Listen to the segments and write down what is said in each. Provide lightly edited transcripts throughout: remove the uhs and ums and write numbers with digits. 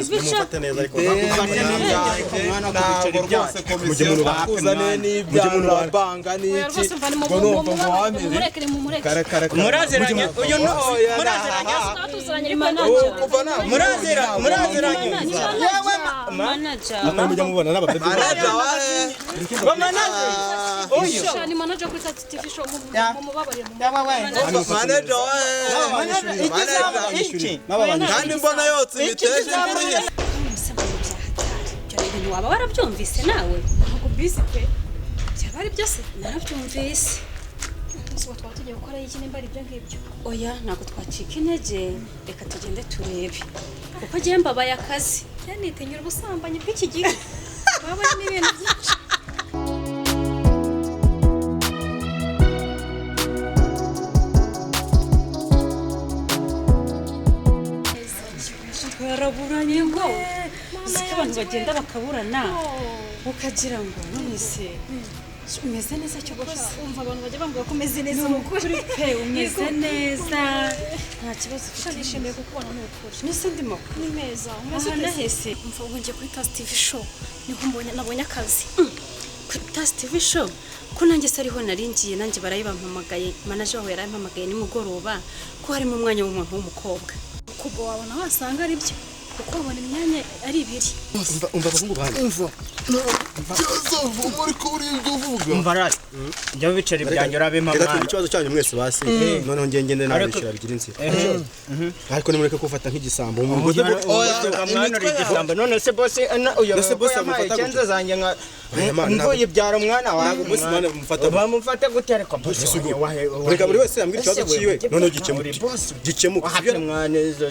neza, mumufate neza ariko. Ntabwo rwose komisiyo nakuzaniye n'ibyana banga n'iki ngo numva ngo wamire. Mumureke, mumureke. Kare kare kare. Muraziranye uyu muraziranye. Tuziranye ariko manager. Kuva ntabwo Muraziranye. Manager. Atari mujya mubona n'ababebe. Manager wa Ba manager uyu. Ni manager kuri Tati TV show, mumubabarire. Manager wa Manager iki? Kandi mbona yotse imiteja imvura ihise. Ibyo bintu waba warabyumvise nawe? Ntabwo mbizi pe. Byaba ari byose narabyumvise. Ubwo twaba tugiye gukora iki nimba ari ibyo ngibyo? Oya, ntabwo twacika intege, reka tugende turebe, kuko agiye mbabaye akazi. Nitinyura ubusambanyi bw'iki gihe, baba barimo ibintu byinshi. Twaraburanye ngo uziko abantu bagenda bakaburana, ukagira ngo none se umeze neza cyo gusa. Umva, abantu bajya bambwira ko umeze neza Ni ukuri pe, umeze neza, nta kibazo ufite. Nishimiye kukubona, ni ukuri. Nese ndimo. Ni meza, umeze Aha ute? nahese. Umva, ubu ngiye kuri Tasi TV show, niho mbonye nabonye akazi. Kuri Tasi TV show ko nanjye se ariho nari ngiye, nanjye barayibampamagaye, manager wawe yarampamagaye nimugoroba ko harimo umwanya w'umuntu w'umukobwa. Kubo wabona wasanga ari byo, kuko wabona imyanya ari ibiri. Umva, umva abahungu banjye. Umva rati njya bicari byanjye urabimpa. Reka twumve Mwana. ikibazo cyanyu mwese basi, noneho ngiye ngende nabishyura bigira inzira, ariko nimureke kufata nk'igisambo. Mwana, uri igisambo. None se bosi uyu None se boss yampaye amufata gute? icyenda zanjye nka Oya, man, mvuye ibyaro mwana wawe. Ntabwo boss, mwana, mufata gute? Bamufata gute? Ariko boss Ese ubwo, wanjye reka buri wese yambwira ikibazo Ese we, cyiwe, noneho uri gikemuke. boss. Gikemuke. Wahate mwana izo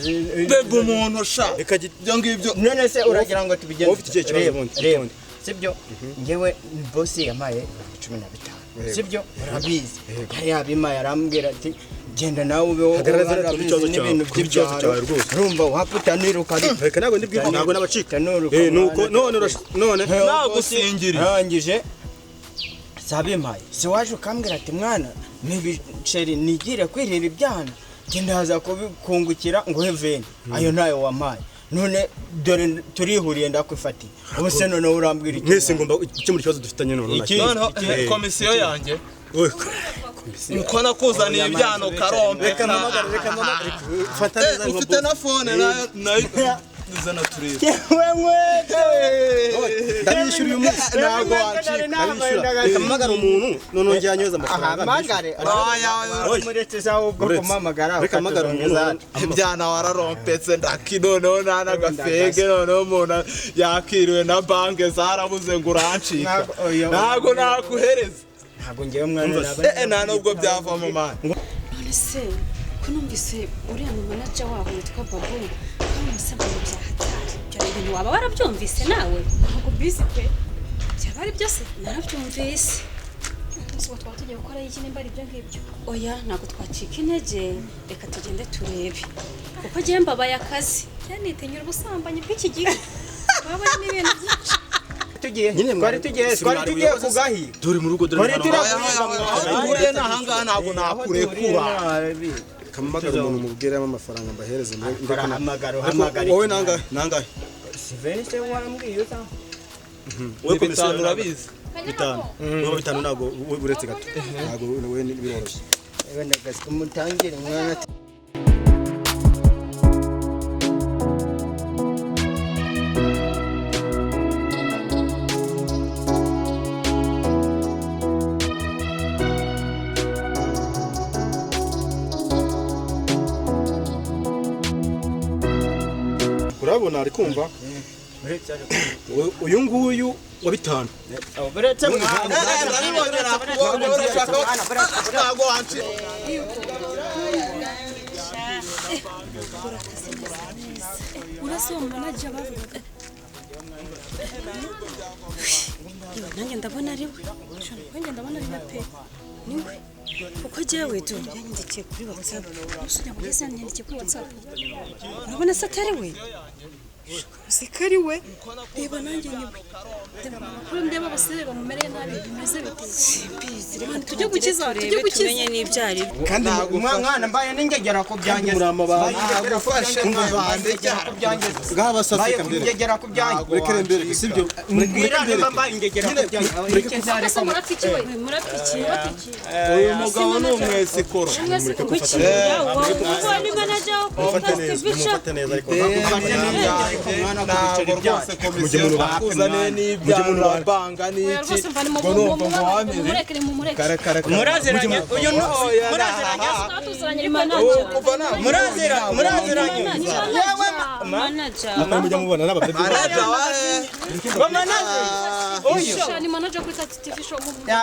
Mbega umuntu sha. Reka Ibyo ngibyo. None se uragira ngo tubigenze? Wowe ufite ikihe kibazo Reba, ubundi? reba, sibyo, njyewe bosi yampaye 15,000, sibyo? Urabizi yari yabimpaye, arambwira ati genda nawe ubeho. Hagarara zera, urabizi twumve ikibazo cyawe, n'ibintu twumve ikibazo by'ibyaro. cyawe rwose. Urumva wapfa utaniruka ariko. Reka, ntabwo ndibwira, ntabwo n'abacika. Tanuruka, Nuko mwana. none none Nagusingiriye. Arangije sabimpaye, si waje ukambwira ati mwana n'ibiceri nigire kwirira ibyana, genda haza kubikungukira ngo veni ayo ntayo wampaye, none dore turihuriye ndakwifatiye. Ubu se noneho urambwira iki? Mwese ngomba gukemura ikibazo dufitanye none. Iki? Noneho komisiyo yanjye uko nakuzaniye ibyano karombe. Reka mpamagare, reka mpamagare, fata neza. Ufite na phone nayo nayo zana turebe. Ndabishyura uyu munsi. Ntabwo wacika. Ndabishyura, reka mpamagare umuntu noneho njye yanyoza amafaranga. Ahamagare. Oya. Muretse se ahubwo Uretse. kumamagara. Reka mpamagare umuntu. Ibyana wararompetse ndaki, noneho nta n'agafege, noneho umuntu yakiriwe na banki zarabuze ngo urancika. Ntabwo- oya, oya. Ntabwo nakuhereza. Ntabwo ngewe mwana naba Nta nubwo byavamo mani. None se ko numvise uriya mu manager wabo witwa Babu n'umusambanyi bya hatari, ibyo bintu waba warabyumvise nawe? Ntabwo mbizi pe. Byaba ari byose Narabyumvise. Ubwo twaba tugiye gukora iki nimba ari ibyo ngibyo? Oya, ntabwo twacika intege, reka tugende turebe, kuko agiye mbabaye akazi. Nitinyura ubusambanyi bw'iki gihe, baba barimo ibintu byinshi. Tugiye Nyine twari tugiye si twari mwari tugiye buyobozi se? kugahiga. Dore mu rugo, dore Twari hano. turi Aho duhuriye ni ahangaha, ntabwo nakurekura. Reka mpamagare umuntu mubwiremo amafaranga mbahereze Urahamagara, Ariko uhamagara. wowe nangahe, nangahe? Sivenise wambwiye uza. Wowe Ni komisiyo bitanu. nangahe? Urabizi. Bitanu, wowe bitanu, ntabwo wowe uretse gato, ntabwo wowe biroroshye. Wenda gasi umutangire mwana. Urabona ari kumva uyu nguyu wa bitanu. Uretse mwana. Ndabibonye, nakubonye, urashaka ntabwo wancika. Uretse uwo manager bavugaga. Yewe, nanjye ndabona ari we. Nanjye ndabona ari we pe. Niwe, kuko jyewe dore yanyandikiye kuri WhatsApp. Umusore ngo yese yanyandikiye kuri WhatsApp. Urabona se atari we? Uzi ko ari we? Reba nanjye niwe. Kuri ndeba abasore bamumereye nabi, bimeze bite? Simbizi, reka Tujye gukiza, tujye turebe gukiza. tumenye n'ibyo ari byo. Kandi Mwana, mbaye n'ingegera ku byanjye. Muri amabanga. Nagufashe nkabande. Ku byanjye. Ngaha basase Mbaye kambere. ingegera ku byanjye. Mureke mbere, sibyo? Mbwira niba mbaye ingegera ku byanjye. Iki nzareka Ese murapfa iki we? Murapfa iki? Uyu mugabo ni umwesikoro. Gukira wowe ni manager wo kuri Mufate Tasi neza, TV Show. mufate neza ariko. Ntabwo rwose komisiyo twakuzaniye n'ibyaha banga Oya, n'iki rwose mva ni ngo numva ngo wamire. mumureke, mumureke. Kare kare kare. Muraziranye uyu muraziranye. Twatuziranye Ni ariko manager. Kuva ntabwo Muraziranye. Yewe. Manager. Mujya mubona n'ababebe. Manager wa Bamanaje uyu. Sha, ni manager kuri Tasi TV Show,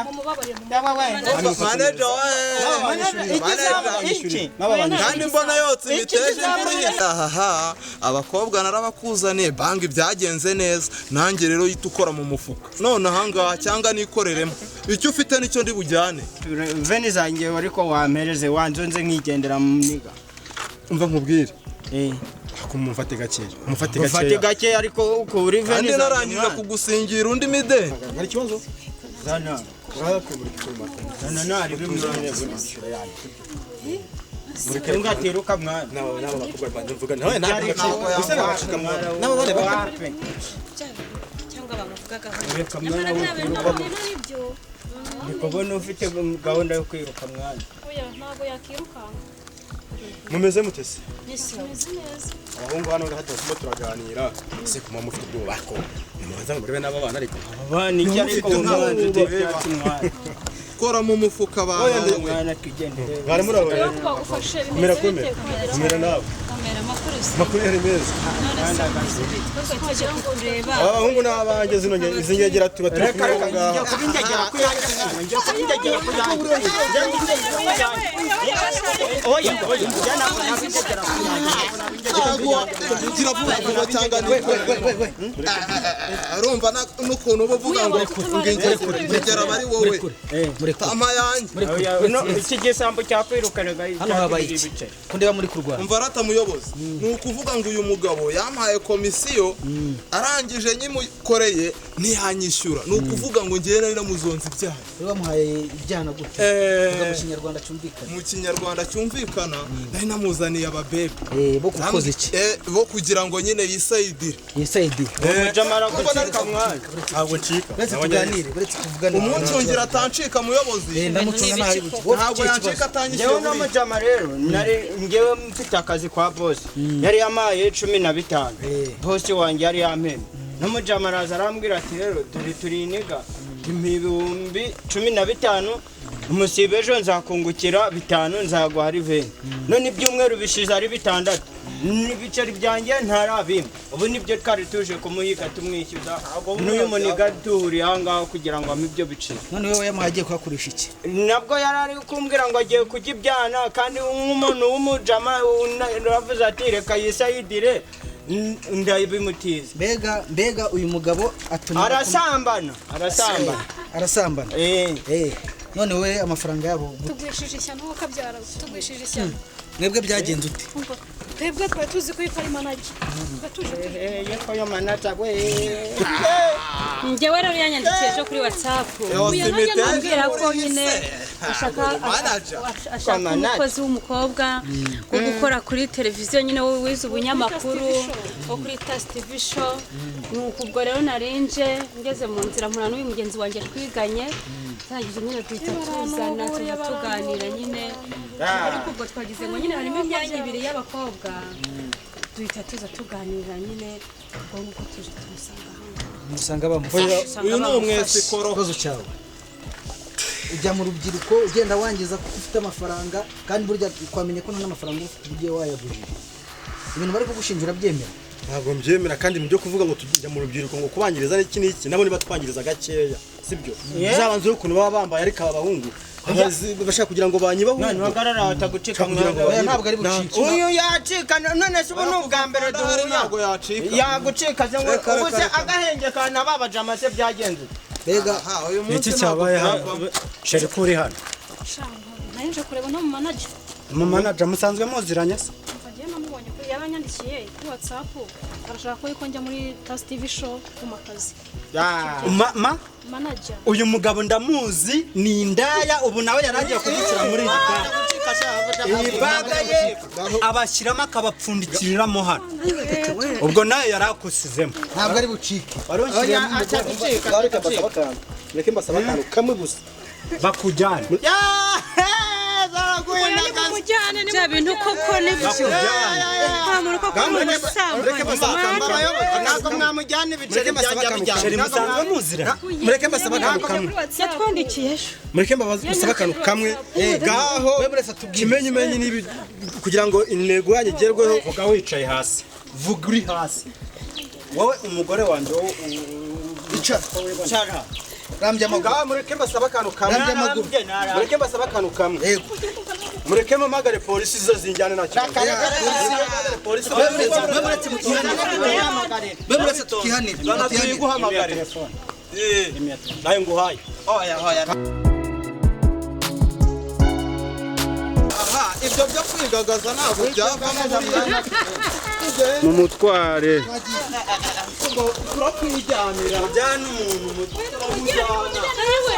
mumubabarire. Manager wa Iki kandi mbona yotse imiteja imvura ihise. Ahaha, abakobwa narabakuzaniye, banki byagenze neza, nanjye rero yita ukora mu mufuka none ahangaha cyangwa nikoreremo icyo ufite nicyo ndi bujyane. Veni zanjye ariko wampereze wanzonze nkigendera mu niga. Umva nkubwire. Eh. Ako mumfate gakeya. Mumfate Ufate gakeya. gake ariko ukuri veni Kandi zanjye. narangije Mwana. kugusingira undi mideni. Hari ikibazo? Zana. Zana nari bimwana. Ngatiruka mwana. N'aba n'aba bakobwa banjye mvuga nawe ntabwo bacika. Gusa nabacika mwana. N'aba bane Wapi? Cyangwa bamuvugagaho. Reka mwana we kwiruka. Nibyo. Ndi kubona ufite gahunda yo kwiruka mwana. Oya, ntabwo yakirukanka. Mumeze mutese. Meze neza. Abahungu hano ngaha turimo turaganira. Ese kuma mufite ubwoba ko. Nimubanza ngo murebe n'aba bana ariko. Abana iki ariko ntawe mwana ureba. mwana. Kora mu mufuka abantu. Mwana twigendere. Mwari muri aho Rero rero. ko bagufashe Kumera bimeze kumera. bite? Kugira Kumera nawe. Kamera amakuru se. Makuru yari meza. None se twese tujye kukureba. Aba bahungu n'abanjye zino izi ngegera tuba turi Reka kumwe reka ngaha. njya kubingegera ku yanjye mwana. Njya kubingegera ku yanjye. Njya kubingegera ku yanjye. Oya oya njya ntabwo nabingegera ku yanjye. Ntabwo gira vuba vuba cyangwa nikorere. Urumva n'ukuntu uba uvuga ngo ngegera aba ari wowe tama yanjye. Oya, no, iki gisambo cyakwirukanaga. Hano habaye iki? Ko ndeba muri kurwana. Umva rata muyobozi, ni ukuvuga ngo uyu mugabo yampaye komisiyo, arangije nyimukoreye ntiyanyishyura, ni ukuvuga ngo ngewe nari namuzonze ibyaha. Wari wamuhaye ibyana gute? Vuga mu Kinyarwanda cyumvikana. Mu Kinyarwanda cyumvikana, nari namuzaniye ababebe. Bo kukoza iki? Bo kugira ngo nyine yisayidire. Yisayidire. Jamara gucika mwana. Ntabwo ncika. Uretse tuganire, uretse tuvugane. Umunsi wongera atancika muyobozi. Ndamucunga nabi. Ntabwo yancika atanyishyuye. Njyewe n'umujama rero nari njyewe mfite akazi kwa bosi, yari yamaye 15, bosi wanjye yari yampembe, n'umujama araza arambwira ati rero dore turi iniga, impa 15,000, umusibe ejo nzakungukira 5 nzaguha riveni. None ibyumweru bishize ari 6 n'ibiceri byanjye ntarabimpa. Ubu nibyo twari tuje kumuhiga tumwishyuza, n'uyu muniga duhuriye aha ngaho kugira ngo ampe ibyo biceri. None wowe yamuhaye agiye kuhakoresha iki? Nabwo yari ari kumbwira ngo agiye kujya ibyana, kandi nk'umuntu w'umujama uravuze ati reka yisayidire, ndabimutiza. Mbega mbega uyu mugabo atuma Arasambana, arasambana. Arasambana. Eh. None wowe amafaranga yabo gute? Tugwishije ishyano kabyara, tugwishije ishyano. Mwebwe byagenze ute? Umva, twebwe twari tuzi ko yitwa ari manager. Twari tuje turi Yeko yo manager we. Njyewe rero yanyandikiye ejo kuri WhatsApp. Ambwira ko nyine ashaka ashaka umukozi w'umukobwa wo gukora kuri televiziyo, nyine wowe wize ubunyamakuru wo kuri Tasi TV Show. Nuko ubwo rero narinje ngeze mu nzira mpura n'uyu mugenzi wanjye twiganye, turangije nyine duhita tuzana tuza tuganira nyine, ariko ubwo twagize ngo nyine harimo imyanya ibiri y'abakobwa, duhita tuza tuganira nyine, ubwo nguko tuje tumusanga hano. Musanga bamufashe. Uyu ni umwesikoro. Ikibazo cyawe, ujya mu rubyiruko ugenda wangiza kuko ufite amafaranga, kandi burya twamenye ko nta n'amafaranga ufite ugiye wayagujije. Ibintu bari kugushinja urabyemera? Ntabwo mbyemera, kandi mu byo kuvuga ngo tujya mu rubyiruko ngo kubangiriza n'iki n'iki, nabo nibatwangiriza gakeya, sibyo? Uzabanza ukuntu baba bambaye, ariko aba bahungu bashaka kugira ngo banyibaho. None uhagarara atagucika Kugira ngo mwana. Oya, ntabwo ari bucike. Uyu yacika none se ubu ni ubwa mbere duhuye. Ntabwo yacika. Yagucika se ngo Reka, ubu reka, se reka. agahenge kana babajama se byagenze ute? Mbega Aha, uyu munsi Iki cyabaye hano? Sheri ko uri hano? Shanga, nari nje kureba no mu manager. Mu manager musanzwe muziranye se? Umva, njyewe namubonye kuri Yanyandikiye kuri WhatsApp, arashaka ko yuko njya muri Tasi TV show mu kazi. Ma Manager. Uyu mugabo ndamuzi, ni indaya. Ubu nawe yaragiye kudushyira muri iyi baga. Iyi baga ye abashyiramo akabapfundikiriramo hano, ubwo nawe yari akusizemo. Ntabwo ari bucike. Wari unshyiriyemo umugore. Reka mbasaba akantu, mureke mbasaba akantu kamwe gusa. Bakujyane. Nimumujyane. Bya bintu koko nibyo. Nta muntu koko Mureke mbasaba akantu kamwe. Ntabwo mwamujyana, ibiceri Mureke mbasaba byajya akantu bijyana. Sheri, musanzwe muzira. Mureke mbasaba akantu kamwe. Yatwandikiye ejo. Mureke mbasaba akantu kamwe ngaho. Kimenyimenyi nibi kugira ngo intego yanyu igerweho. Vuga wicaye hasi, vuga uri hasi wowe, umugore wanjye wowe. Icara. Cara. Rambya amaguru. Ngaho mureke mbasaba akantu kamwe. Rambya amaguru. Mureke mbasaba akantu kamwe. Yego. Mureke mpamagare polisi zo zinjyane, nta kibazo. Mpamagare polisi. Mwe muretse mukihanire. Mwe muretse tukihanire. Zana tuyiguhamagare. Nayo nguhaye. Oya, oya. Aha, ibyo byo kwigagaza ntabwo byavamo buriya. Mu mutware. Ngo turakwijyanira. Ujyane umuntu. Yewe.